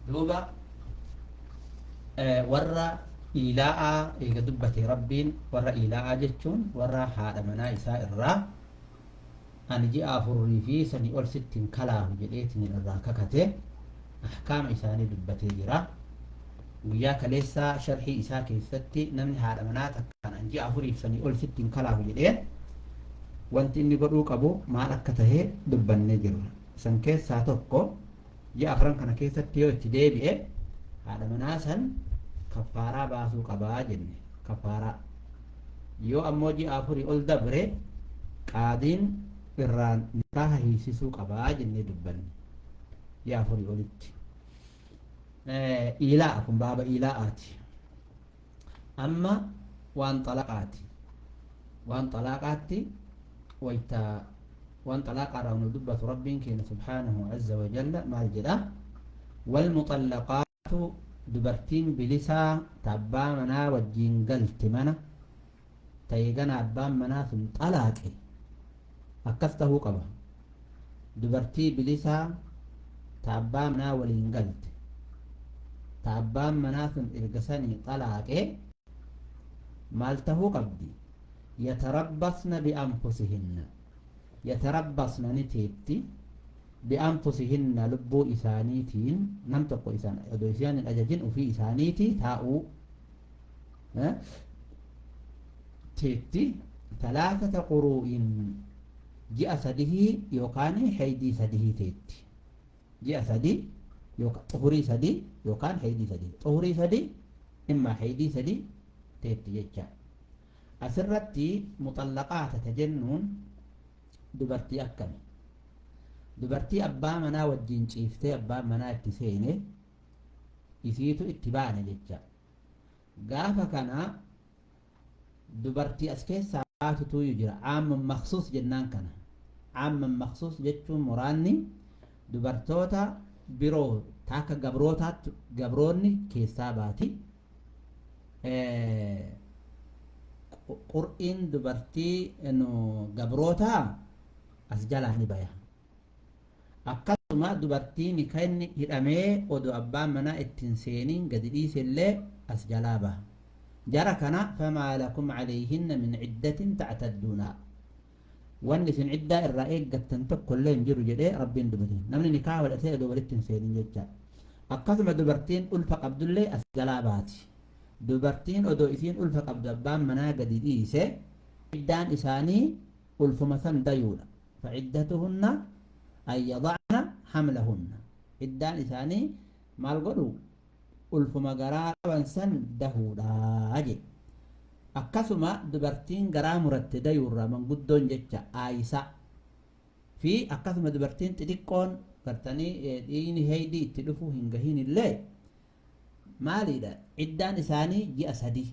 Duuba warra iilaa'aa eega dubbate Rabbiin, warra iilaa'aa jechuun warra haadha manaa isaa irraa ani ji'a afurii fi sanii ol sitti hin kalaahu jedheetiin irraa kakate, ahkaama isaanii dubbatee jira. Guyyaa kaleessaa sharhii isaa keessatti namni haadha manaa takkaan an ji'a afurii fi sanii ol sitti hin kalaahu jedheen wanti inni godhuu qabu maal akka tahe dubbannee jirra. San keessaa tokko, ji'a afran kana keessatti yoo itti deebi'e haadha manaa san kaffaaraa baasuu qabaa jenne. Kaffaaraa yoo ammoo ji'a afurii ol dabre qaadiin irraan nikaaha hiisisuu qabaa jennee dubbanne ji'a afurii olitti. Iilaa'a kun baaba iilaa'aati. Amma waan xalaqaati. Waan xalaaqaatti wayta waan xalaaqaarraa nu dubbatu Rabbiin keenya subhaanahu azza wa jalla maal jedha? Walmuxallaqaatu, dubartiin bilisaa ta abbaa manaa wajjiin galte mana ta'e gana abbaan manaa sun xalaaqe, akkas tahuu qaba. Dubartii bilisaa ta abbaa manaa waliin galte ta abbaan manaa sun erga sanii xalaaqe maal tahuu qabdi? Yatarabbasna bi'anfusihinna, yatarabbasna ni teetti, bi'anfusihinna lubbuu isaaniitiin, nam tokko isaan odoo isaan hin ajajin ufii isaaniitii taa'uu teetti, talaatata quruu'in, ji'a sadihii yookaan heydii sadihii teetti. Ji'a sadi yookaan xuhurii sadi yookaan heydii sadi, xuhurii sadi immaa heydii sadi teetti jecha. Asirratti muxallaqaata ta jennuun dubartii akkami? Dubartii abbaa manaa wajjin ciiftee abbaan manaa itti seene, isiitu itti baane jecha. Gaafa kana dubartii as keessaa baatutuuyyu jira. Caamman maksuus jennaan kana. Caamman maksuus jechuun muraanni dubartoota biroo ta akka gabrootaatti, gabroonni keessaa baati. Qur'iin dubartii gabrootaa as jalaa ni baya. Akkasuma dubartii nikaahni hidhamee odoo abbaan manaa itti hin seenin gadi dhiise illee as jalaa baha. Jara kana famaa lakum calayhinna min ciddatin tactadduunaa. Wanni isin ciddaa irraa eeggattan tokko illee hin jiru jedhee Rabbiin dubbate. Namni nikaaha godhatee odoo walitti hin seenin jecha. Akkasuma dubartiin ulfa qabdullee as jalaa baati. Dubartiin odoo isiin ulfa qabdu abbaan manaa gadi dhiise, ciddaan isaanii ulfuma san dayuudha. Faciddatuhunna an yada'na hamlahunna. Iddaan isaanii maal godhu? Ulfuma garaa qaban san dahuudha jedhe. Akkasuma dubartiin garaa muratte dayuurraa manguddoon jecha aayisa fi akkasuma dubartiin xixiqqoon gartanii dhiigni heeydii itti dhufuu hin gahin illee maaliidha? Iddaan isaanii ji'a sadi.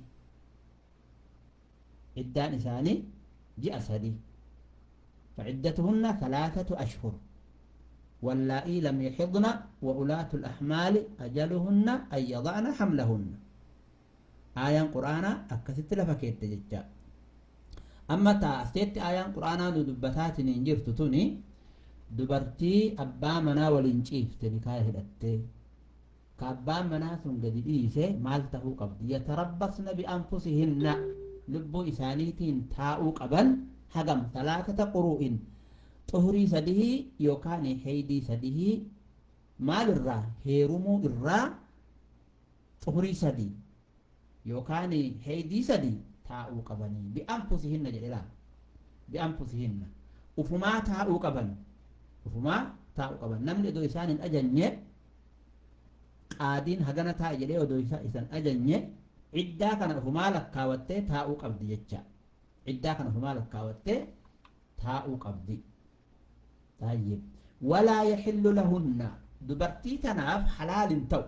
Iddaan isaanii ji'a sadi. فعدتهن ثلاثة أشهر واللائي لم يحضن وأولاة الأحمال أجلهن أن يضعن حملهن. آيان قرآن أكست لفكيت ججا. أما تا أستيت آيان قرآن دبتات ننجرت توني dubartii abbaa manaa waliin ciifte nikaa hidhatte ka abbaan manaa sun gadi dhiise maal tahuu qabdi? Yatarabbasna bi'anfusihinna, lubbuu isaaniitiin taa'uu qaban. Hagam? Salaatata quru'in, xuhurii sadihii yookaan heydii sadihii. Maal irraa? Heerumuu irraa xuhurii sadi yookaan heydii sadi taa'uu qabanii. Bi'anfusihinna jedhe laa, bi'anfusihinna, ufumaa taa'uu qaban, ufumaa taa'uu qaban. Namni odoo isaan hin ajanye, qaadiin hagana taa'i jedhee odoo isa isan ajanye, iddaa kana ufumaa lakkaawattee taa'uu qabdi jecha. Iddaa kana ufumaa lakkaawattee taa'uu qabdi. Tayyib, walaa yaxillu lahunna, dubartii tanaaf halaal hin ta'u.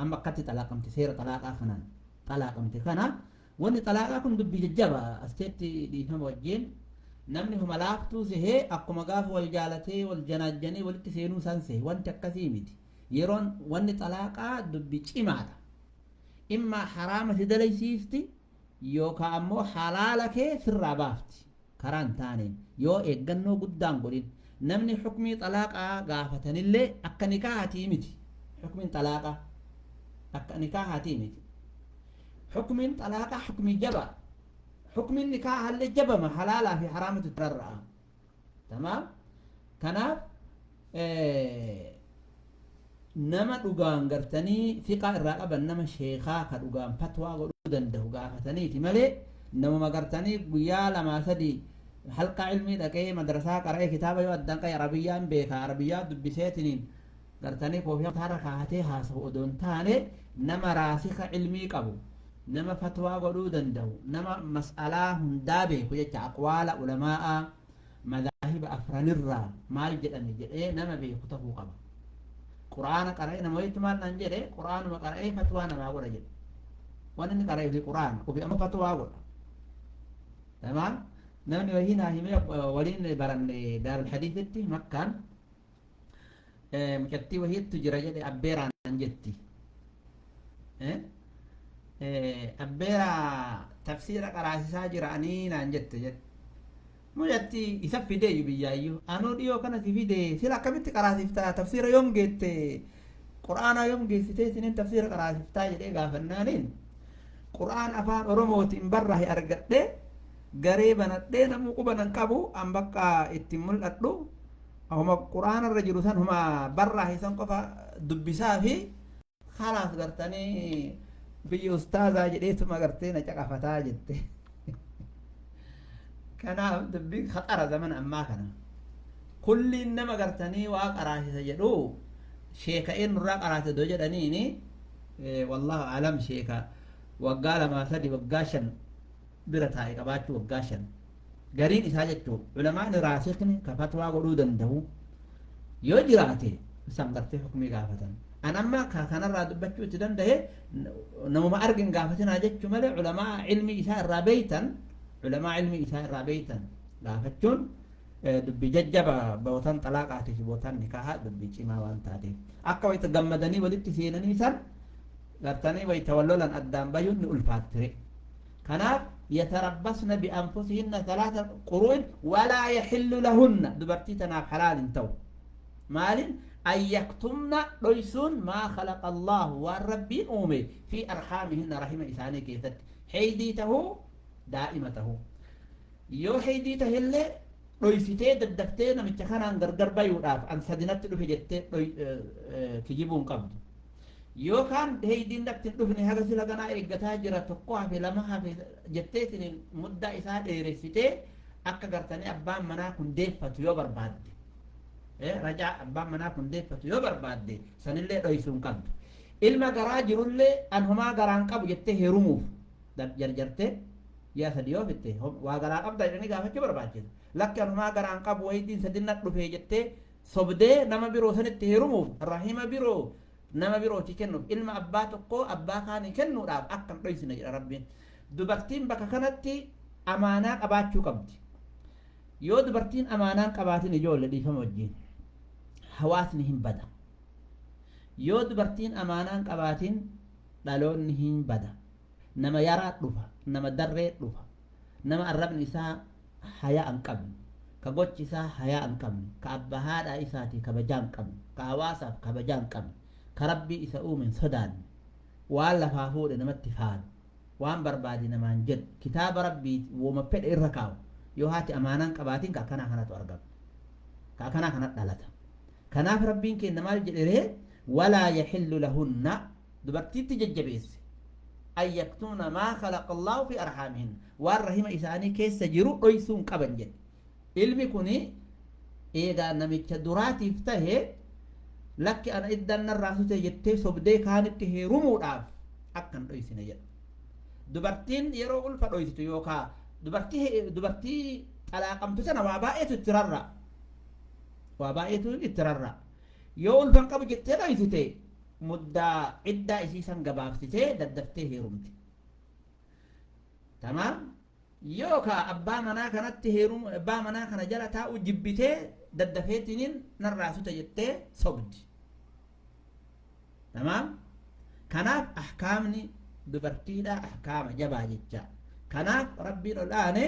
Amma akkatti xalaaqamte, seera xalaaqaa kanaan xalaaqamte kana, wanni xalaaqaa kun dubbii jajjaba asteetti dhiifama wajjin namni homa laaftuu sehee akkuma gaafa wal jaalatee wal janaajjanii walitti seenuu san sehe, wanti akkasii miti. Yeroon wanni xalaaqaa dubbii cimaadha. Immaa haraama si dalaysiifti yookaan ammoo halaala kee sirraa baafti karaa hin taaneen yoo eeggannoo guddaan godhin. Namni xukmii xalaaqaa gaafatanillee akka nikaahatii miti. Xukmiin xalaaqa akka nikaahatii miti. Xukmiin xalaaqa xukmii jaba, xukmiin nikaahallee jabama, halaalaa fi haraamatu rarra'a. Tamaam. Kanaaf nama dhugaan gartanii fiqaa irraa qaban, nama sheekaa ka dhugaan fatwaa godhuu danda'u gaafataniiti malee, namuma gartanii guyyaa lamaa sadii halqaa ilmii dhaqee madrasaa qara'ee, kitaaba yoo addaan qaye arabiyyaan beeka, arabiyyaa dubbiseetiniin gartanii koofiyaa mataarra kaa'atee haasa'u odoo hin taane, nama raasika ilmii qabu, nama fatwaa godhuu danda'u, nama mas'alaa hundaa beeku jecha, aqwaala ulamaa'aa madaahiba afranirraa maal jedhame jedhee nama beeku ta'uu qaba. Qur'aana qara'ee nama wayitti maal naan jedhe, qur'aanuma qara'ee fatwaa namaa godha jedhe. Waan inni qara'e fi qur'aana ofi amma fatwaa godha. Tamaam. Namni wayii naa himee, waliin baranne Daarul Hadiisitti Makkaan, mucattii wayiittu jira jedhe, abbeeraa naan jetti. Abbeeraa tafsiira qaraasisaa jira anii naan jette jedhe. Mucattii isa fideeyyu biyyaayyuu anuu dhiyoo kana si fide, sila akkamitti qaraasiftaa, tafsiira yoom geette, qur'aanaa yoom geessitee isiniin tafsiira qaraasiftaa jedhee gaafannaaniin, qur'aan afaan Oromootiin barraa'e argadhe, garee banadhee, namuu quba nan qabu, an bakka ittiin mul'adhu, homa qur'aana irra jiru san, homa barraa'e san qofa dubbisaa fi khalaas, gartanii biyya ustaazaa jedheetuma gartee na caqafataa jette. Kanaaf dubbiin khaxara zamana ammaa kana. Kulliin nama gartanii waa qaraasisa jedhu, sheeka eenyurraa qaraasisa doo jedhaniini, wallahu alam, sheeka waggaa 2, 3, waggaa 5 bira taa'e qabaachuu, waggaa 5 gariin isaa jechuu, ulamaan raasikni ka fatwaa godhuu danda'u yoo jiraate isaan gartee hukumii gaafatan. An amma ka kanarraa dubbachuu itti danda'e, namuma argin gaafatinaa jechuu malee, ulamaa ilmii isaa irraa beeytan, ulamaa ilmii isaa irraa beeytan gaafachuun dubbii jajjaba. Bootan xalaaqaatii fi bootan nikaahaa dubbii cimaa waan taateef, akka wayita gammadanii walitti seenanii san gartanii wayita wal lolan addaan bayuun ni ulfaattire. Kanaaf yatarabbasna bianfusihinna thalaatha quru'in walaa yaxillu lahunna, dubartii tanaaf halaal hin ta'u. Maalin? An yaktumna, dhoysuun, maa khalaqa Allaahu, waan Rabbiin uume, fi arhaamihinna, rahima isaanii keessatti, heydii tahuu daa'ima tahuu. Yoo heydii tahellee dhoysitee daddaftee namicha kanaan gargar bayuudhaaf an sadinatti dhufe jettee kijibuu hin qabdu. Yookaan heydiin natti hin dhufne, haga sila ganaa eeggataa jira, tokko hafe, lama hafe jetteetiin muddaa isaa dheeressitee akka gartanii abbaan manaa kun deeffatu yoo barbaadde, rajaa abbaan manaa kun deeffatu yoo barbaadde, sanillee dhoysuu hin qabdu. Ilma garaa jirullee an homaa garaan qabu jettee heerumuuf jarjartee ji'a 3 yoo fitte, waa garaa qabda jedhanii gaafachuu barbaachisa. Lakki, an homaa garaan qabu, wayitiin sadin na dhufee jettee sobdee nama biroo sanitti heerumuuf, rahima biroo nama birooti kennuuf, ilma abbaa tokkoo abbaa kaanii kennuudhaaf akka hin dhoysine jedha Rabbiin. Dubartiin bakka kanatti amaanaa qabaachuu qabdi. Yoo dubartiin amaanaa hin qabaatin, ijoolle, dhiifama wajjiin, hawaasni hin bada. Yoo dubartiin amaanaa hin qabaatin, dhaloonni hin bada. Nama yaraa dhufa, nama darree dhufa, nama arrabni isaa hayaa hin qabne, ka gochi isaa hayaa hin qabne, ka abbaa haadhaa isaatii kabajaa hin qabne, ka hawaasaaf kabajaa hin qabne, ka Rabbii isa uume hin sodaanne, waan lafaa fuudhe namatti faalu, waan barbaade namaan jedhu, kitaaba Rabbii woma fedhe irra kaawu. Yoo haati amaanaa hin qabaatin, ka akkanaa kanatu argama. Ka akkanaa kanatu dhalata. Kanaaf Rabbiin keenna maal jedhe ree? Walaa yaxillu lahunna, dubartiitti jajjabeesse, an yaktumna maa khalaqa Allaahu fi arhaamihinna, waan rahima isaanii keessa jiru dhoysuu hin qaban jedhe. Ilmi kuni eega namicha duraatiif tahe, lakki ana iddaan narraa sute jettee sobdee kaanitti heerumuudhaaf akka hin dhoysine jedha. Dubartiin yeroo ulfa dhoysitu yookaa dubartii xalaaqamtu tana waa baay'eetu itti rarra'a. Waa baay'eetu itti rarra'a. Yoo ulfa hin qabu jettee dhoysite, muddaa iddaa isii san gabaabsitee daddaftee heerumti. Tamaam. Yookaa abbaa manaa kanatti heerumu, abbaa manaa kana jala taa'uu jibbitee daddafeetiniin narraa suta jettee sobdi. Tamaam. Kanaaf ahkaamni dubartiidha ahkaama jabaa jecha. Kanaaf Rabbiin ol aane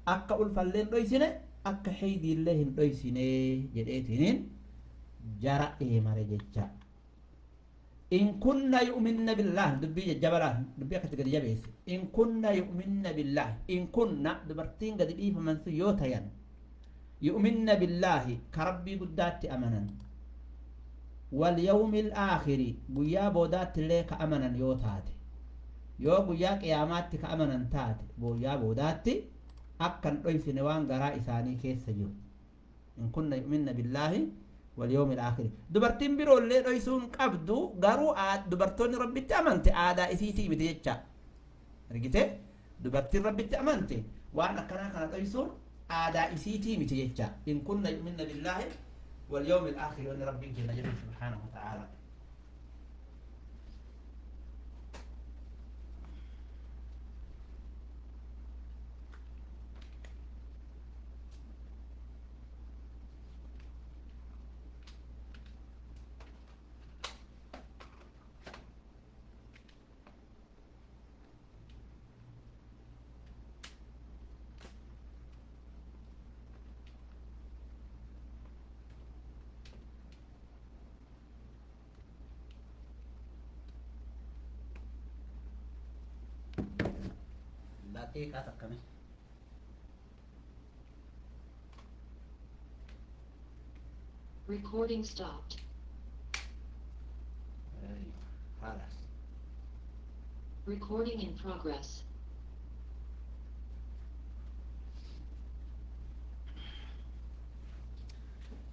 akka ulfallee hin dhoysine, akka heydiillee hin dhoysine jedheetiniin jara eemare jecha. In kunna yu'minna billaah, dubbii jajjabalaan, dubbii akkatti gadi jabeesse. In kunna yu'minna billaah, in kunna dubartiin gadi dhiifaman sun yoo tayan, yu'minna billaahi, ka Rabbii guddaatti amanan, walyawmi alaakhiri, guyyaa boodaatti illee ka amanan yoo taate, yoo guyyaa qiyaamaatti ka amanan taate, guyyaa boodaatti akkan dhoysine waan garaa isaanii keessa jiru. In kunna yu'minna billaahi walyawmi alaakhiri. Dubartiin biroollee dhoysuun qabdu, garuu dubartoonni Rabbitti amante aadaa isiitii miti jecha. Argite, dubartiin Rabbitti amante waan akkanaa kana dhoysuun aadaa isiitii miti jecha. In kunna yu'minna billaahi walyawmi alaakhiri, wanni Rabbiin kenna jedhu subhaanahu wa ta'aala. Daqiiqaa takkame. Recording stopped. خلاص. Recording in progress.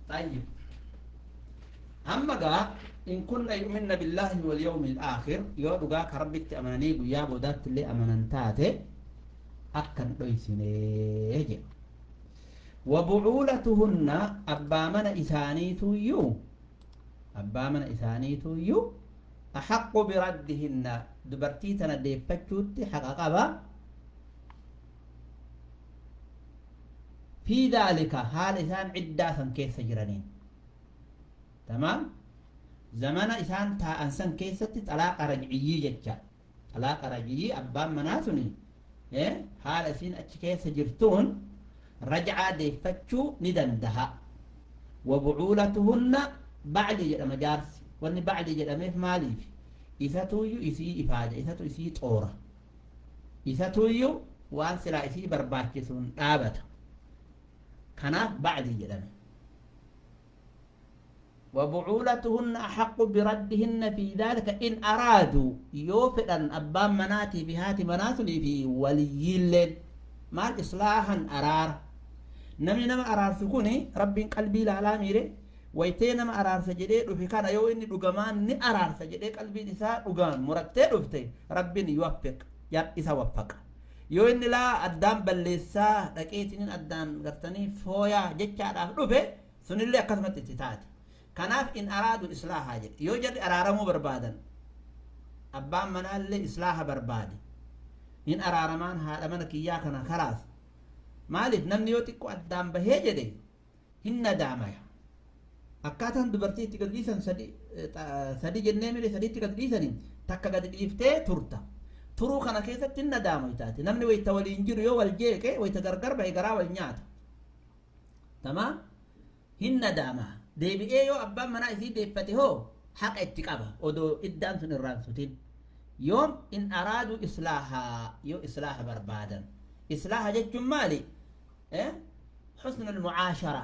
طيب، amma gaa in kunna yu'minna billaahi walyawmi alaakhir, yoo dhugaa ka Rabbitti amananii guyyaa boodaatti illee amanan taate, akkan dhoysinee jedhe. Wabucuulatuhunna, abbaa mana isaaniituyyuu, abbaa mana isaaniituyyuu, axaqqu biraddihinna, dubartii tana deeffachuutti haqa qaba, fi dhaalika, haala isaan ciddaa san keessa jiraniin. Tamaam, zamana isaan taa'an san keessatti xalaaqa rajciyyii jecha, xalaaqa rajciyyii abbaan manaa suni haala isiin achi keessa jirtuun rajcaa deeffachuu ni dandaha. Wabucuulatuhunna, bacli jedhama jaarsi. Wanni bacli jedhameef maaliif? Isatuyyu isii ifaaja, isatu isii xoora, isatuyyu waan silaa isii barbaachisuun dhaabata. Kanaaf bacli jedhame. وبعولتهن أحق بردهن في ذلك إن أرادوا، yoo fedhan abbaan manaatii fi haati manaa sunii fi waliyyiilleen maal? Islaahan, araara. Namni nama araarsu kuni Rabbiin qalbii laalaa miire. Waytee nama araarsa jedhee dhufe kana, yoo inni dhugamaan ni araarsa jedhee qalbiin isaa dhugaan murattee dhufte, Rabbiin yuwaffiq, isa waffaqa. Yoo inni laa addaan balleessaa dhaqeetiniin addaan gartanii fooyaa jechaadhaaf dhufe, sunillee akkasumatti itti taate. Kanaaf in araadu islaahaa jedhe. Yoo jarri araaramuu barbaadan, abbaan manaallee islaaha barbaade, hin araaramaan haadha mana kiyyaa kana karaas. Maaliif? Namni yoo xiqqoo addaan bahee jedhe hin nadaamaya. Akkaataan dubartii itti gad dhiisan sadi jennee mire, sadiitti gad dhiisanii takka gad dhiiftee turta. Turuu kana keessatti hin nadaamu taate. Namni wayita waliin jiru yoo wal jeeqe, wayita gargar bahe garaa wal nyaata. Tamaam, hin nadaama. Deebi'ee yoo abbaan manaa isii deeffate hoo, haqa itti qaba odoo iddaan sun irraan sutin. Yoom? In araadu islaahaa, yoo islaaha barbaadan. Islaaha jechuun maali? Xusnul mucaashara,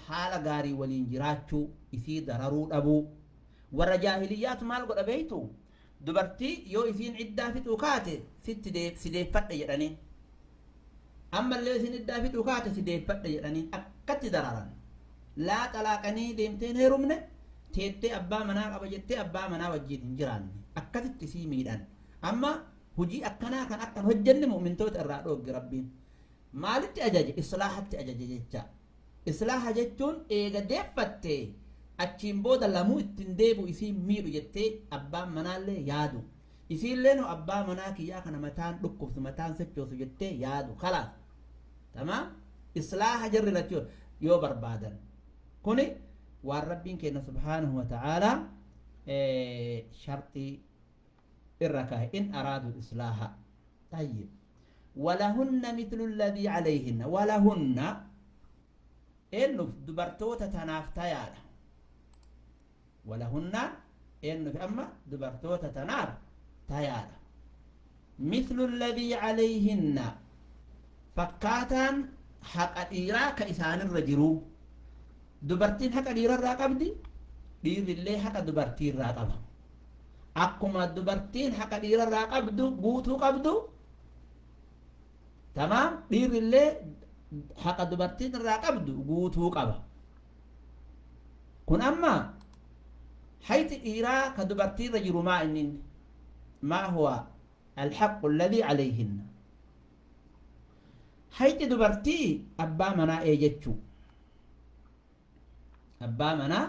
haala gaarii waliin jiraachuu, isii dararuu dhabuu. Warra jaahiliyyaatu maal godha beeytu? Dubartii yoo isiin iddaa fixuu kaate, sitti si deeffadhe jedhaniin. Ammallee isiin iddaa fixuu kaate, si deeffadhe jedhaniin. Akkatti dararan. Laa xalaaqanii deemteen heerumne, teettee abbaa manaa qaba jettee abbaa manaa wajjiin hin jiraanne. Akkasitti isii miidhan. Amma hojii akkanaa kan akkan hojjenne mu'mintoota irraa dhoogge Rabbiin. Maalitti ajaje? Islaahatti ajaje jecha. Islaaha jechuun eega deeffatte achiin booda lamuu ittiin deebi'u isiin miidhu jettee abbaan manaallee yaadu, isiillee nu abbaa manaa kiyyaa kana mataan dhukkubsu, mataan sochoosu jettee yaadu. Kalaas, tamaam, islaaha jarri lachuu yoo barbaadan, kuni waan Rabbiin keenya subhaanahu wa ta'aalaa sharxii irra kaa'e. In araadu islaaha. طيب، ولهن مثل الذي عليهن. ولهن eennuuf? Dubartoota tanaaf tayaadha. ولهن Eenyuuf amma? Dubartoota tanaaf tayaadha. Mithlu alladhii calayhinna, fakkaataan haqa dhiiraa ka isaanirra jiru. Dubartiin haqa dhiirarraa qabdi, dhiirrillee haqa dubartiirraa qaba. Akkuma dubartiin haqa dhiirarraa qabdu guutuu qabdu, tamaam, dhiirrillee haqa dubartiin irraa qabdu guutuu qaba. Kun amma hayxi dhiiraa ka dubartiirra jiru maa inni? Maa huwa alhaqqu alladhii calayhinna? Hayxi dubartii abbaa manaa ee jechuu, abbaa manaa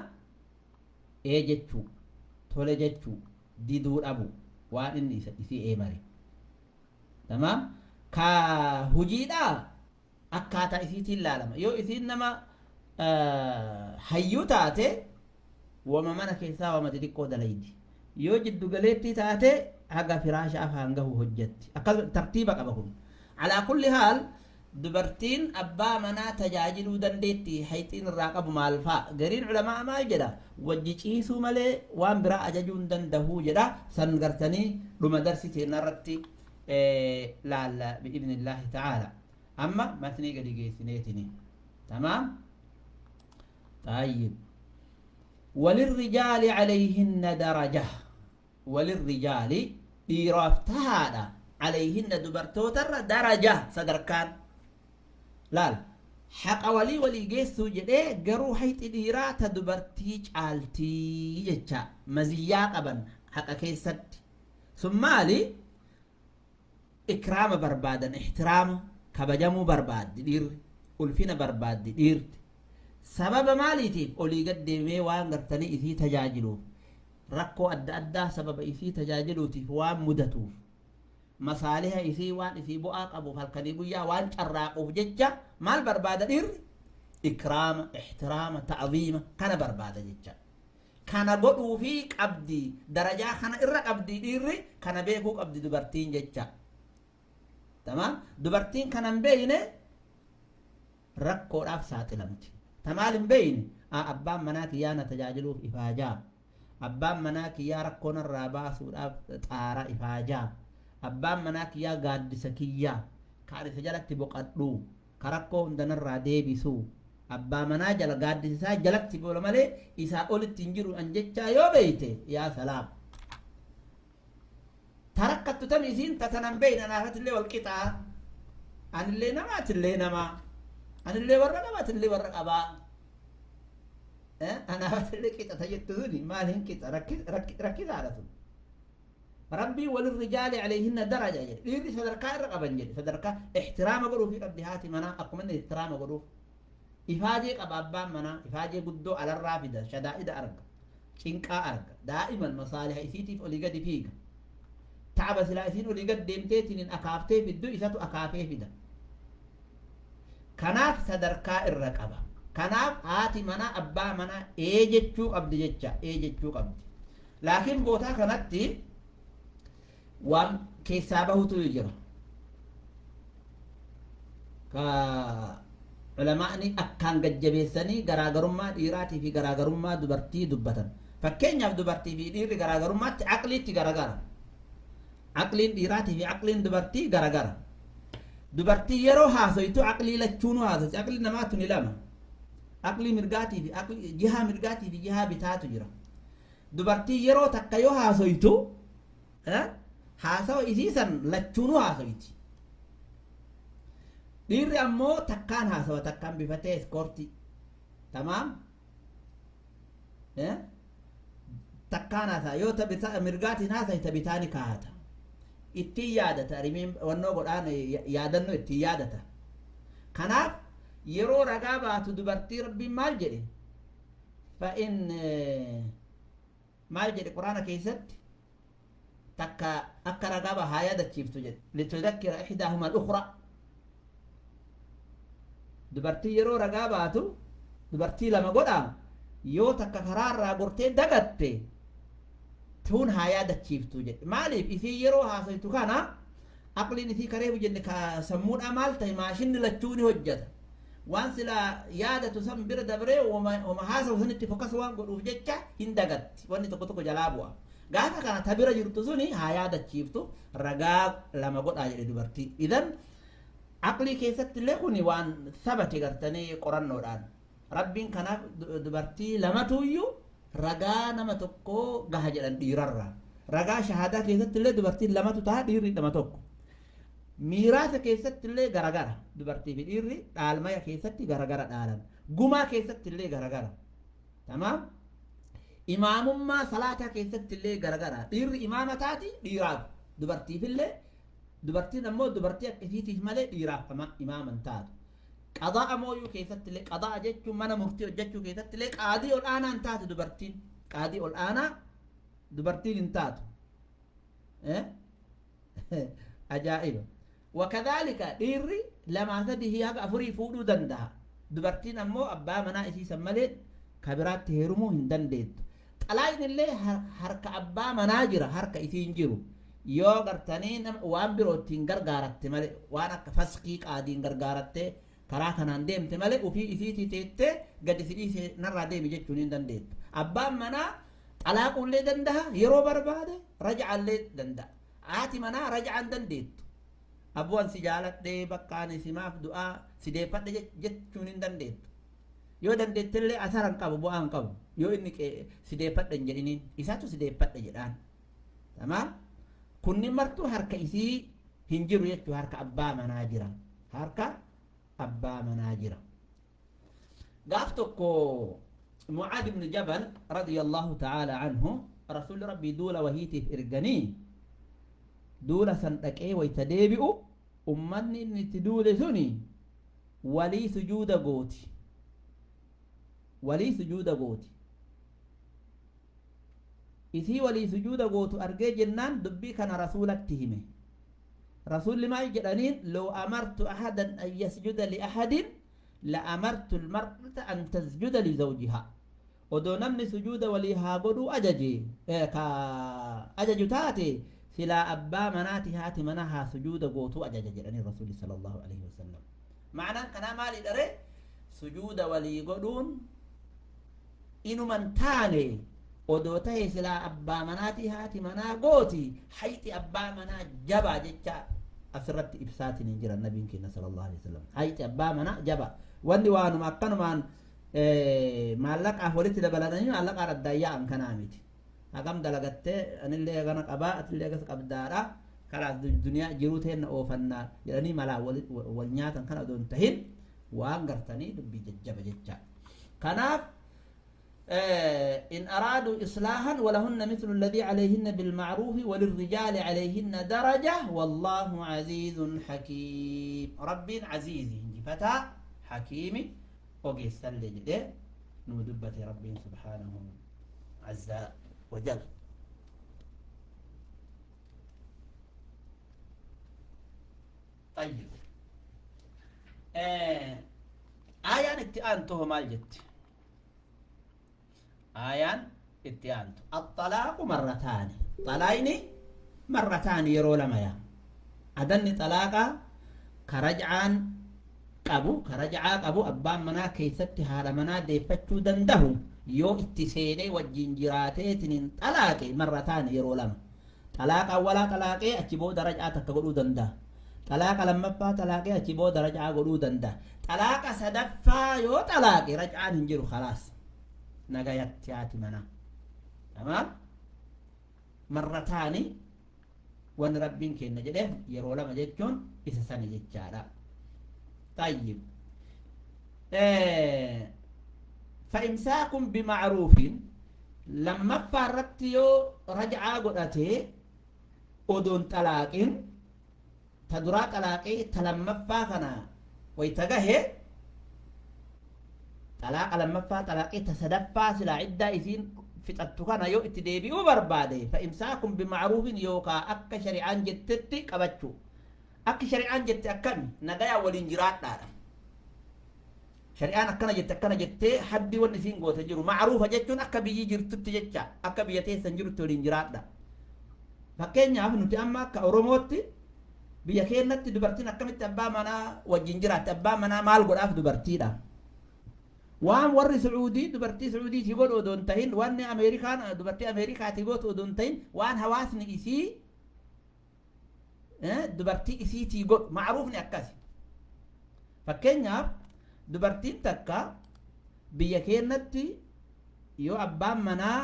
ee jechuu, tole jechuu, diduu dhabu waan inni isa isii ee mare. Tamaam. Ka hujiidhaa akkaataa isiitiin laalama. Yoo isiin nama hayyuu taate, wama mana keessaa wama xixiqqoo dalaydi. Yoo jiddu galeettii taate, haga firaasha afaan gahu hojjetti. Akkas tartiiba qaba kun. Alaa kulli haal, dubartiin abbaa manaa tajaajiluu dandeetti. Hayxiin irraa qabu maal fa'a? Gariin culamaa maal jedha? Wajji ciisuu malee waan biraa ajajuu hin dandahuu jedha. San gartanii dhuma darsi irratti laalla bi'idhnillaahi ta'aala. Amma matnii gadi geessineetini. Tamaam. طيب، وللرجال عليهن درجة. وللرجال، dhiiraaf tahaadha، عليهن، dubartootarra، درجة، sadarkaan. Laal, haqa walii walii geessuu jedhee, garuu hayxi dhiiraa ta dubartii caaltii jecha, maziyyaa qaban haqa keessatti. Sun maali? Ikraama barbaadan, ixtiraama, kabajamuu barbaaddi dhiirri, ulfina barbaaddi dhiirti. Sababa maaliitiif? Olii gad deemee waan gartanii isii tajaajiluuf, rakkoo adda addaa sababa isii tajaajiluutiif waan mudatuuf, masaaliha isii waan isii bu'aa qabuuf halkanii guyyaa waan carraaquuf jecha, maal barbaada dhiirri? Ikraama, ixtiraama, ta'ziima kana barbaada jecha. Kana godhuufii qabdi, darajaa kana irra qabdi dhiirri, kana beekuu qabdi dubartiin jecha. Tamaam. Dubartiin kana hin beeyne rakkoodhaaf saaxilamti. Ta maal hin beeyne? Abbaan manaa kiyyaa na tajaajiluuf ifaajaa, abbaan manaa kiyyaa rakkoo narraa baasuudhaaf xaara ifaajaa, abbaan manaa kiyyaa gaaddisa kiyyaa ka ani isa jalatti boqadhu, ka rakkoo hunda narraa deebisu, abbaa manaa jala, gaaddisa isaa jalatti boola malee isaa olitti hin jiru an jechaa yoo beeyte, yaa salaam. Tarakkattu tami isiin tatanan beeyne, anaafatillee wal qixaa, anillee nama, atillee nama, anillee warra qaba, atillee warra qabaa, anaafatillee qixa ta jettu suni maal hin qixa? Rakkisaadha sun. Rabbii وللرجال عليهن درجة jedhe. Dhiirri sadarkaa irra qaban jedhe. Sadarkaa ixtiraama godhuufii qabdi haati manaa, akkuma inni ixtiraama godhuuf. Ifaajee qaba abbaan manaa, ifaajee guddoo alarraa fida, shadaa'ida arga, cinqaa arga, daa'iman masaaliha isiitiif olii gadi fiiga. Taaba silaa isiin olii gad deemteetiin akaaftee fiddu, isatu akaafee fida. Kanaaf sadarkaa irra qaba. Kanaaf haati manaa abbaa manaa ee jechuu qabdi jecha, ee jechuu qabdi. Laakiin bootaa kanatti waan keessaa bahutu jira. Ka ulamaa'ni akkaan gajjabeessanii garaagarummaa dhiiraatii fi garaagarummaa dubartii dubbatan. Fakkeenyaaf, dubartii fi dhiirri garaagarummaatti aqliitti garagara. Aqliin dhiiraatii fi aqliin dubartii garagara. Dubartii yeroo haasoytu aqlii lachuunuu haasoyti. Aqlii namaa tuni lama. Aqlii mirgaatii fi aqlii jihaa mirgaatii fi jihaa bitaatu jira. Dubartii yeroo takka yoo haasoytu, haasawa isii san lachuunuu haasoyti. Dhiirri ammoo takkaan haasawa, takkaan bifatee iskoortii. Tamaam. Takkaan haasawa, yoo ta mirgaatiin haasawi, ta bitaani kaahata. Ittiin yaadata, rimeen wannoo godhaan yaadannoo ittiin yaadata. Kanaaf yeroo ragaa baatu dubartii, Rabbiin maal jedhe? فإن maal jedhe Quraana keessatti? Takka akka ragaa baa haa yaadachiiftu jedhe. لتذكر إحداهما الأخرى. Dubartii yeroo ragaa baatu, dubartii lama godhaa, yoo takka karaarraa gortee dagatte, tuun haa yaadachiiftu jedhe. Maaliif? Isii yeroo haasoytu kana aqliin isii kareefu jenne ka sammuudhaa maal ta'e, maashinni lachuu ni hojjata. Waan silaa yaadatu san bira dabree wama haasawu sanitti focus waan godhuuf jecha hin dagatti. Wanni tokko tokko jalaa bu'a. Gaafa kana ta bira jirtu suni haa yaadachiiftu, ragaa lama godhaa jedhe dubartii. Idan aqlii keessatti illee kuni waan sabate gartanii qorannoodhaan. Rabbiin kanaaf dubartii lamatuyyuu ragaa nama tokkoo gaha jedhan dhiirarraa. Ragaa shahaadaa keessatti illee dubartiin lamatu ta'a, dhiirri nama tokko. Miiraasa keessatti illee garagara. Dubartii fi dhiirri dhaalmaya keessatti garagara dhaalan. Gumaa keessatti illee garagara. Tamaam. Imaamummaa salaataa keessatti illee garagara. Dhiirri imaama taati dhiiraaf. Dubartiif illee, dubartiin ammoo dubartii akka isiitiif malee dhiiraaf imaama hin taatu. Qadaa'a mooyuu keessatti illee, qadaa'a jechuun mana murtii hojjechuu keessatti illee qaadii ol aanaa hin taatu dubartiin. Qaadii ol aanaa dubartiin hin taatu. Ajaa'iba. Wakadhaalika dhiirri lamaa sadii haga afurii fuudhuu danda'a. Dubartiin ammoo abbaa manaa isii san malee ka biraatti heerumuu hin dandeettu. Xalaayni illee harka abbaa manaa jira, harka isii hin jiru. Yoo gartanii waan biroo ittiin gargaaratte malee, waan akka faskii qaadiin gargaarattee karaa kanaan deemte malee, ofii isiitii teettee gadi si dhiise, narraa deemi jechuun hin dandeettu. Abbaan manaa xalaaquullee danda'a yeroo barbaade, raja'allee danda'a. Haati manaa raja'aa hin dandeettu. Abboo, an si jaaladhee, bakka ani simaaf du'aa si deeffadhe jechuun hin dandeettu. Yoo dandeettellee asara hin qabu, bu'aa hin qabu. Yoo inni si deeffadhe hin jedhiniin, isatu si deeffadhe jedhaan. Tamaam. Kunniin martuu harka isii hin jiru jechuu, harka abbaa manaa jira. Harka abbaa manaa jira. Gaaf tokko Mucaad ibn Jabal radiyallahu ta'ala anhu Rasuulli Rabbii duula wahiitiif erganii, duula san dhaqee wayta deebi'u, ummanni inni itti duule suni walii sujuuda gooti. Walii sujuuda gooti. Isii walii sujuuda gootu argee jennaan dubbii kana Rasuulatti hime. Rasuulli maal jedhaniin? "Law amartu ahadan an yasjuda li ahadin la amartu almar'ata an tasjuda li zawjiha." Odoo namni sujuuda walii haa godhuu ajaje ka ajaju taate, silaa abbaa manaati haati manaa haa sujuuda gootuu ajaja jedhanii Rasuulli sallallahu alaihi wasallam. Ma'anaan kanaa maalidha ree? Sujuuda walii godhuun inuman taane, odoo tahe silaa abbaa manaatii haati manaa gooti. Hayxi abbaa manaa jabaa jecha asirratti ibsaatiin hin jiran nabiin keenya sallallahu alaihi wasallam. Hayxi abbaa manaa jabaa. Wanni waanuma akkanumaan maallaqaaf walitti dabalatanii maallaqaan addaan yaa'an kanaa miti. Hagam dalagattee, anillee hagana qabaa, atillee hagas qabdaadha, kalaas duniyaa jiruu teenna oofannaa jedhanii malaa wal nyaatan kana odoo hin tahin, waan gartanii dubbii jajjaba jecha. Kanaaf إن أرادوا إصلاحا ولهن مثل الذي عليهن بالمعروف وللرجال عليهن درجة والله عزيز حكيم. رب عزيز فتا حكيم ogeessallee jedhee nuu dubbate Rabbiin subhaanahu azza wajal. طيب، aayaan itti aantu hoo maal jetti? Aayaan itti aantu الطلاق مرتان. Xalaayni مرتان, yeroo lama yaa. Adanni xalaaqaa ka raj'aan qabu, ka raj'aa qabu, abbaan manaa keessatti haadha manaa deeffachuu dandahu yoo itti seenee wajjin jiraateetiin xalaaqe, مرتان, yeroo lama. Xalaaqa awwalaa xalaaqee achi booda raj'aa takka godhuu danda'a. Xalaaqa lammaffaa xalaaqee achi booda raj'aa godhuu danda'a. Xalaaqa sadaffaa yoo xalaaqe raj'aan hin jiru, khalaas, nagayatti haati manaa. Tamaam. Marrataani wanni Rabbiin kenna jedheef yeroo lama jechuun isa sani jechaadha. طيب، فإمساك بمعروف. Lammaffaa irratti yoo raj'aa godhatee odoon xalaaqin, ta duraa xalaaqee ta lammaffaa kana wayta gahe, xalaaqa lammaffaa xalaaqee ta sadaffaa silaa iddaa isiin fixattu kana yoo itti deebi'uu barbaade, فإمساك بمعروف, yookaa akka shari'aan jettetti qabachuu. Akka shari'aan jette akkami? Nagayaa waliin jiraadhaadha. Shari'aan akkana jette, akkana jettee haddi wanni isiin goote jiru. Macruufa jechuun akka biyyi jirtutti jecha, akka biyya teessan jirutti waliin jiraadha. Fakkeenyaaf nuti amma akka Oromootti Biyya keenyatti dubartiin akkamitti abbaa manaa wajjin jiraatti? Abbaa manaa maal godhaaf dubartiidha? Waan warri Sucuudii dubartii Sucuudiitii godhu odoo hin tahin, wanni Ameerikaan dubartii Ameerikaatii gootu odoo hin tahin, waan hawaasni isii dubartii isiitii godhu ma'ruufni akkasi. Fakkeenyaaf, dubartiin takka biyya keenyatti yoo abbaan manaa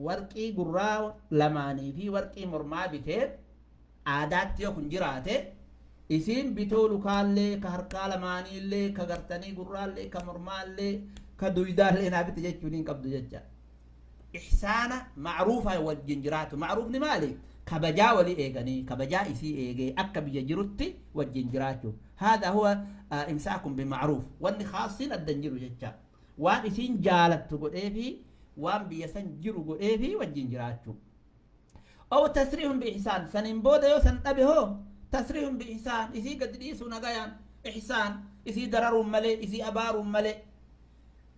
warqii gurraa lamaanii fi warqii mormaa biteef, aadaatti yoo kun jiraate, isiin bitoo lukaallee, ka harkaa lamaaniillee, ka gartanii gurraallee, ka mormaallee, ka duydaallee naa bite jechuun hin qabdu jecha. Ihsaana ma'ruufaa wajjin jiraatu. Ma'ruufni maali? Kabajaa walii eeganii, kabajaa isii eegee akka biyya jirutti wajjin jiraachuu. Haadha huwa imsaakun bima'ruuf. Wanni khaasiin adda hin jiru jecha. Waan isiin jaalattu godheefi, waan biyya san jiru godheefi wajjin jiraachuu. Aw tasriihun biihsaan. Saniin booda yoo san dhabe hoo, tasriihun biihsaan, isii gadi dhiisuu nagayaan, ihsaan, isii dararuun malee, isii abaaruun malee,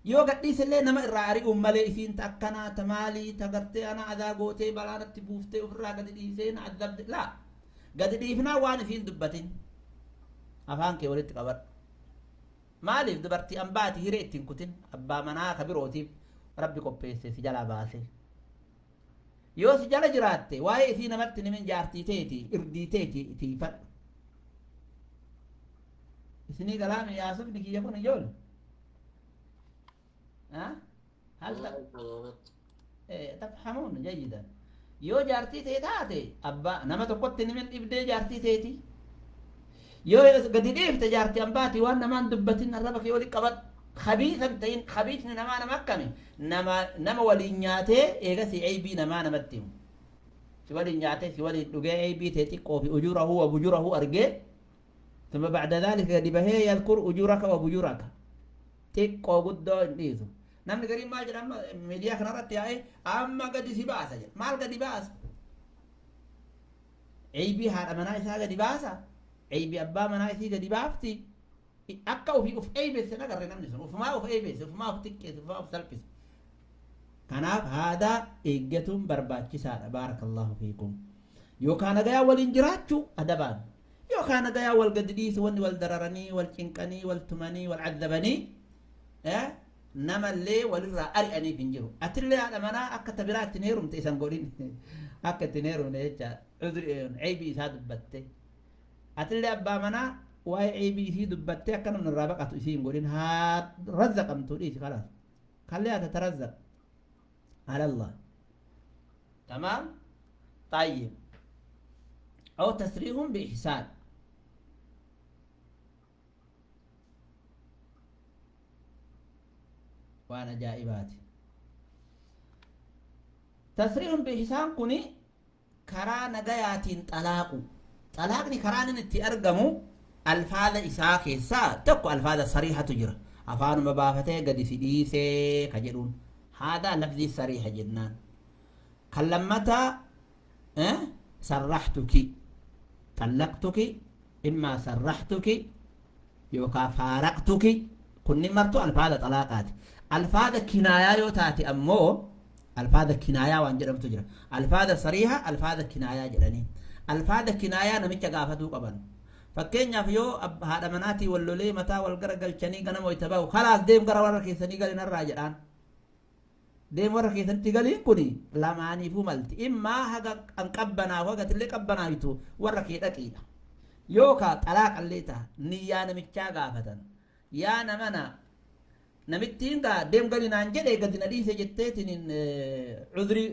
yoo gadhiisellee nama irraa ari'uun malee, isiin ta akkanaa, ta maalii, ta gartee ana adaa gootee balaa natti buuftee ofirraa gadi dhiisee na addabde. Laa, gadi dhiifnaa waan isiin dubbatin afaan kee walitti qabadhu. Maaliif? Dubartii ambaati hiree ittiin kutin. Abbaa manaa ka birootiif Rabbi qopheesse si jalaa baase. Yoo si jala jiraatte, waa'ee isii namatti himin. Jaartii teeti, irdii teeti tiifadhu. Isinii galaami yaasufni kiyya kun, ijoole? هل تفهمون جيدا؟ Yoo jaartii tee taate, abbaa nama tokkotti nimin dhibdee jaartii teeti. Yoo gadi dhiifte jaartii ambaati, waan namaan dubbatin, arraba kee wali qabadhu. Khabiisan ta'in. Khabiisni namaa nama akkami? Nama nama waliin nyaatee eegasii eybii namaa namatti himu. Si waliin nyaatee, si waliin dhugee, eybii tee xiqqoo fi ujurahu wa bujurahu argee, ثم بعد ذلك gadi bahee يذكر أجورك وبجورك, xiqqoo guddoo hin dhiisu. Namni gariin maal jedha? Amma miidiyaa kanarratti yaa'ee amma gadi si baasa jedha. Maal gadi baasa? Eybii haadha manaa isaa gadi baasa? Eybii abbaa manaa isii gadi baafti? Akka ofii uf eeybesse nagarre. Namni sun ufumaa uf eeybesse, ufumaa uf xiqqeesse, ufumaa uf salphise. Kanaaf haadaa eeggatuun barbaachisaadha. بارك الله فيكم. Yookaan nagayaa waliin jiraachuu adabaan, yookaan nagayaa wal gadi dhiisu. Wanni wal dararanii, wal cinqanii, wal tumanii, wal cazzabanii, namallee walirraa ari'aniif hin jiru. Atillee haadha manaa akka ta biraa ittiin heerumte isan godhin, akka ittiin heerumne jecha eybii isaa dubbatte. Atillee abbaa manaa waa'ee eybii isii dubbatte akka namni irraa baqatu isii hin godhin. Haa razzaqamtu, dhiisi, خلاص, خليها تترزق على الله. تمام. طيب، أو تسريح بإحسان. Waan ajaa'ibaati. تسريح بإحسان kuni karaa nagayaatiin xalaaqu. Xalaaqni karaan inni itti argamu alfaada isaa keessaa tokko alfaada sariihatu jira. Afaanuma baafatee gadi si dhiisee ka jedhuun هذا lafzii sariiha jennaan. Kan lammataa سرحتك, طلقتك, إما سرحتك yookaa فارقتك, kunni martu alfaada xalaaqaati. Alfaada kinaayaa yoo taate ammoo, alfaada kinaayaa waan jedhamtu jira. Alfaada sariiha, alfaada kinaayaa jedhanii. Alfaada kinaayaa namicha gaafatuu qaban. Fakkeenyaaf, yoo haadha manaatii wal lolee, mataa wal gara galchanii, ganama wayita bahu, "خلاص, deem, gara warra keessanii galinarraa" jedhaan. Deem, warra keessanitti galiin kun lamaaniifuu malti. Immaa haga an qabbanaaf, haga tillee qabbanaayitu warra kee dhaqiidha, yookaa xalaaqallee ta'a. Niyyaa namichaa gaafatan. Yaa namana, namittiin gaa deem gali naan jedhe, gadi na dhiise jetteetiin cudrii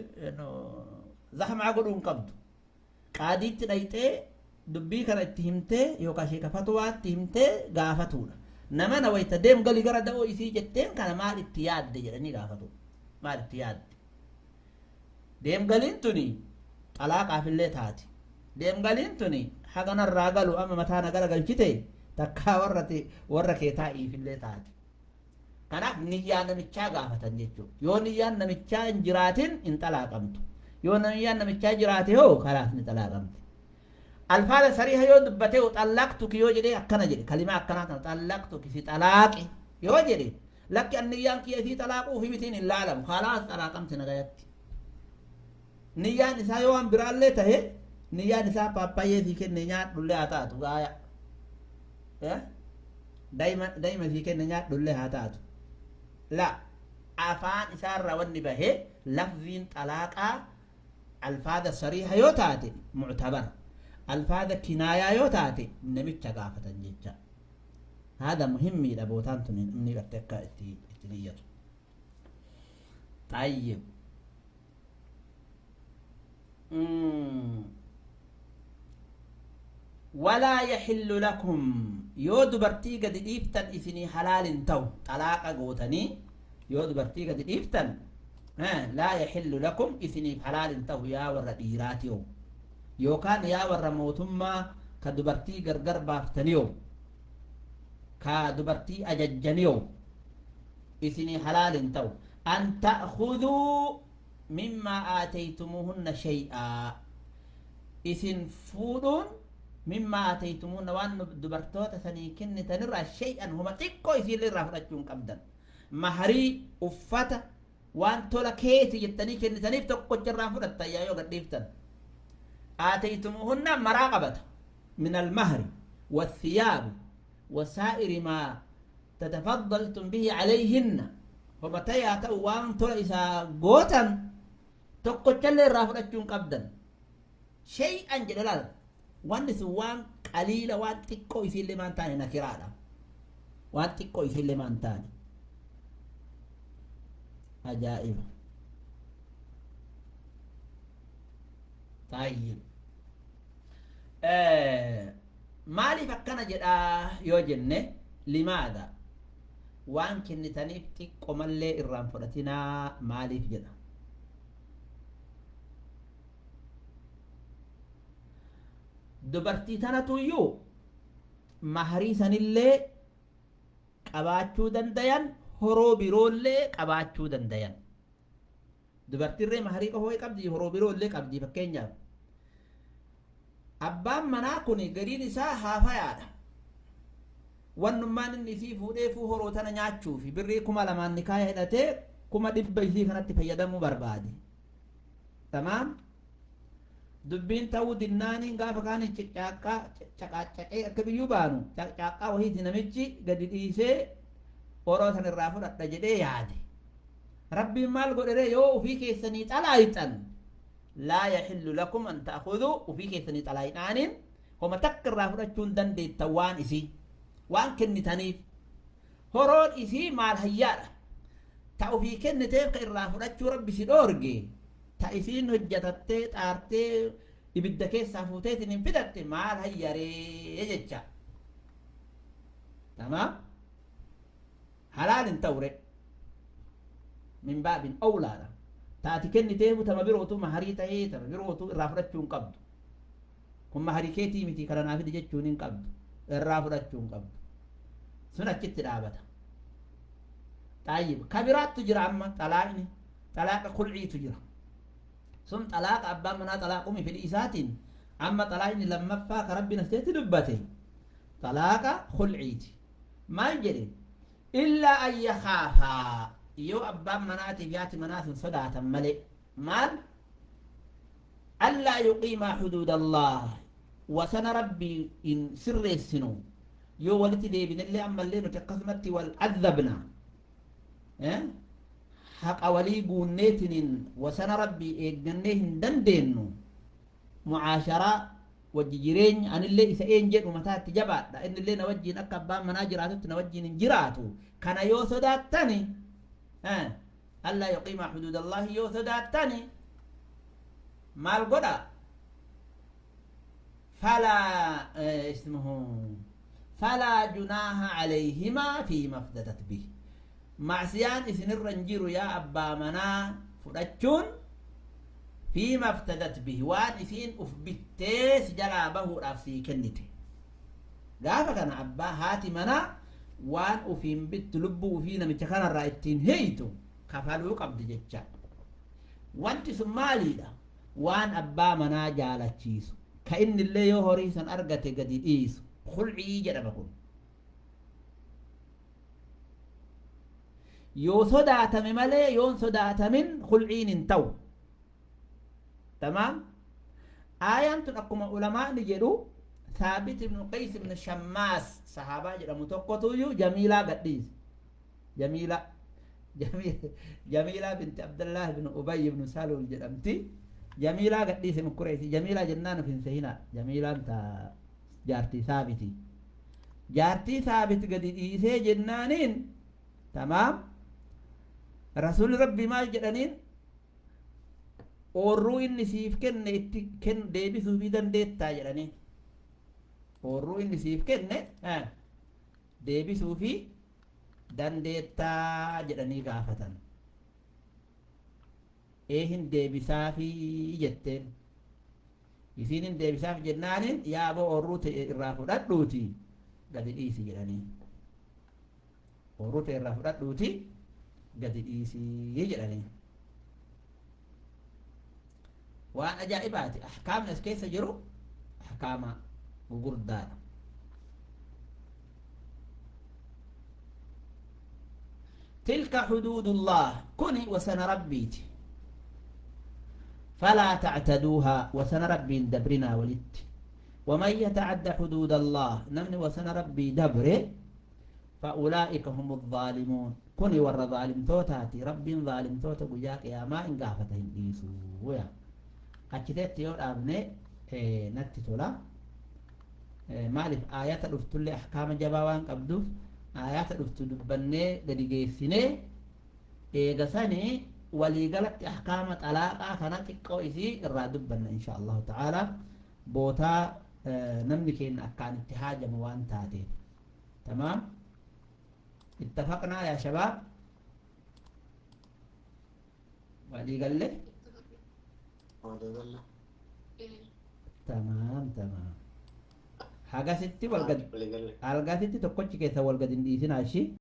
zahmaa godhuu hin qabdu. Qaadiitti dhayxee dubbii kana itti himtee, yookaan sheeka fatwaatti himtee gaafatuudha. Namana, wayita deem gali gara da'oo isii jetteen kana maal itti yaadde jedhanii gaafatu. Maal itti yaadde? Deem galiin tuni xalaaqaafillee taati. Deem galiin tuni haga narraa galu amma mataa na gara galchite takkaa warra kee taa'iifillee taati. Kanaaf niyyaa namichaa gaafatan jechuudha. Yoo niyyaan namichaa hin jiraatin, hin xalaaqamtu. Yoo niyyaan namichaa jiraate hoo, خلاص, ni xalaaqamti. Alfaada sariiha yoo dubbate, "طلقتك" yoo jedhee, akkana jedhe, kalimaa akkanaa tana, "طلقتك", si xalaaqe yoo jedhe, lakki, anniyyaan kiyya isii xalaaquu fi mitiin hin laalamu, خلاص, xalaaqamti nagayatti. Niyyaan isaa yoo waan biraallee tahe, Niyyaan isaa paappayyee sii kenne nyaadhullee haa taatu gaaya. Daa'ima sii kenne nyaadhullee haa taatu. La afaan isaarraa wanni bahe lafziin xalaaqaa alfaada sariiha yoo taate muctabara. Alfaada kinaayaa yoo taate namicha gaafatan jecha. Haada muhimmiidha bootaan tun inni gartee akka itti itti niyyatu. Xayyib. Walaa yaxillu lakum yoo dubartii gadi dhiiftan isinii halaal hin ta'u xalaaqa gootanii yoo dubartii gadi dhiiftan laa yaxillu lakum isiniif halaal hin ta'u yaa warra dhiiraatiyoo yookaan yaa warra mootummaa ka dubartii gargar baaftaniyoo ka dubartii ajajjaniyoo isinii halaal hin ta'u an ta'khuduu mimmaa aataytumuuhunna shay'aa isin fuudhuun mimmaa aataytumuuhunna waan dubartoota sanii kennitanirraa shay'an homa xiqqoo isiillee irraa fudhachuu hin qabdan maharii uffata waan tola keeti jettanii kennitaniif tokkocha irraa fudhattan yaa yoo gadhiiftan aataytumuuhunna maraa qabata min almahri والثياب وسائر ما تتفضلتم به عليهن homa tayaa ta'u waan tola isaa gootan tokkochallee irraa fudhachuu hin qabdan shay'an jedhe laal wanni sun waan qaliila waan xiqqoo isiillee maan taane nakiraadha waan xiqqoo isiillee maan taane ajaa'iba tayyib maaliif akkana jedhaa yoo jenne limaadha waan kennitaniif xiqqo mallee irraan fudhatinaa maaliif jedha dubartii tanatuyyuu maharii sanillee qabaachuu dandayan horoo biroollee qabaachuu dandayan dubartiirree maharii qofa qabdi horoo biroollee qabdi fakkeenyaaf abbaan manaa kun gariin isaa haafayaadha wannummaan inni isii fuudhee fuu horoo tana nyaachuufi birrii 2000 nikaaya hidhatee 100,000 isii kanatti fayyadamuu barbaade tamaam dubbiin ta'uu dinnaaniin gaafa kaan caqaaqqaa caqaaccaqee akka biyyuu baanu caqaaqqaa wahiiti namichi gadi dhiisee horoo san irraa fudhadha jedhee yaade rabbiin maal godhere yoo ufii keessanii xalaayixan laa yaxillu lakum an ta'khuduu ufii keessanii xalaayixaaniin homa takka irraa fudhachuu hin dandeettan waan isii waan kennitaniif horoon isii maal hayyaadha ta ufii kenniteef ka irraa fudhachuu rabbi si dhoorge ta isiin hojjatattee xaartee ibidda keessaa fuuteetiin hin fidatte maal hayyaree jecha tamaam halaal hin ta'ure min baabin awlaadha taati kenniteefu tama birootu maharii ta'ee tama birootu irraa fudhachuu hin qabdu kun maharii keetii miti kana naa fidi jechuun hin qabdu irraa fudhachuu hin qabdu sun achitti dhaabata xaayyib ka biraattu jira amma xalaaqni xalaaqa kulciitu jira sun xalaaqa abbaan manaa xalaaqumi fedhii isaatiin amma xalaaqni lammaffaa ka rabbiin as keessatti dubbate xalaaqa kulciiti maal jedhe illaa an yakhaafaa yoo abbaan manaatiif yaati manaa sun sodaatan malee maal allaa yuqiimaa xuduuda allah wasana rabbii hin sirreessinu yoo walitti deebinellee ammallee nuti akkasumatti wal azabna haqa walii guunneetiniin wasana rabbii eeggannee hin dandeennu mucaasharaa wajji jireenya anillee isa een jedhu mataatti jabaadha innillee na wajjiin akka abbaan manaa jiraatutti na wajjiin hin jiraatu kana yoo sodaattani allaa yuqiimaa xuduudallahi yoo sodaattani maal godha falaa ismuhu falaa junaaha calayhimaa fiima afdadat bih macsiyaan isinirra hin jiru yaa abbaa manaa fudhachuun fiima aftadat bih waan isiin uf bittee si jalaa bahuudhaaf sii kennite gaafa kana abbaa haati manaa waan ufiin bittu lubbuu ufii namicha kanarraa ittiin hiitu kafaluu qabdi jecha wanti sun maaliidha waan abbaa manaa jaalachiisu ka innillee yoo horii san argate gadi dhiisu khulcii jedhama kun yoo sodaatame malee yoon sodaatamin khulciin hin ta'u tamaam. Aayaan tun akkuma ulamaani jedhu, Saabit ibnu Qays ibnu Shammaas sahaabaa jedhamu tokkotuyyuu Jamiilaa gadhiise. Jamiilaa Jamiilaa binti Abdullah ibnu Ubay ibnu Saluul jedhamti. Jamiilaa gadhiise mukkureessi. Jamiilaa jennaan of hin sehinaa. Jamiilaan ta jaartii Saabiti. Jaartii Saabit gadi dhiisee jennaaniin, tamaam, Rasuulli Rabbii maal jedhaniin? Oorruu inni siif kenne itti kennu deebisuufii dandeettaa jedhaniin. Oorruu inni siif kenne deebisuufii dandeettaa jedhanii gaafatan. Ee, hin deebisaafii jetteen. Isiin hin deebisaaf jennaaniin, yaaboo oorruu ta'e irraa fudhadhuuti gadi dhiisi jedhanii. Oorruu ta'e irraa fudhadhuuti gadi dhiisii jedhanii. Waan ajaa'ibaati. Ahkaamni as keessa jiru ahkaama gugurdaadha. تلك حدود الله، kuni wasana Rabbiiti، فلا تعتدوها، wasana Rabbii hin dabrinaa walitti. ومن يتعد حدود الله، namni wasana Rabbii dabre، فأولئك هم الظالمون، kuni warra zaalimtootaati. Rabbiin zaalimtoota guyyaa qiyaamaa hin gaafata, hin dhiisu. Ya achiteetti yoo dhaabne natti tola. Maaliif? Aayata dhuftullee ahkaama jabaa waan qabduuf, aayata dhuftu dubbannee gadi geessinee, eega sanii waliigalatti ahkaama xalaaqaa kana xiqqoo isii irraa dubbanna, insha Allahu ta'ala. Bootaa namni keenya akkaan itti haajamu waan taateef. Tamaam, اتفقنا يا شباب؟ Waliigalle? Waliigalla. Tamaam, hagasitti walgad Waliigalla. Algasitti tokkochi keessa wal gad hin dhiisinaa. Ishii.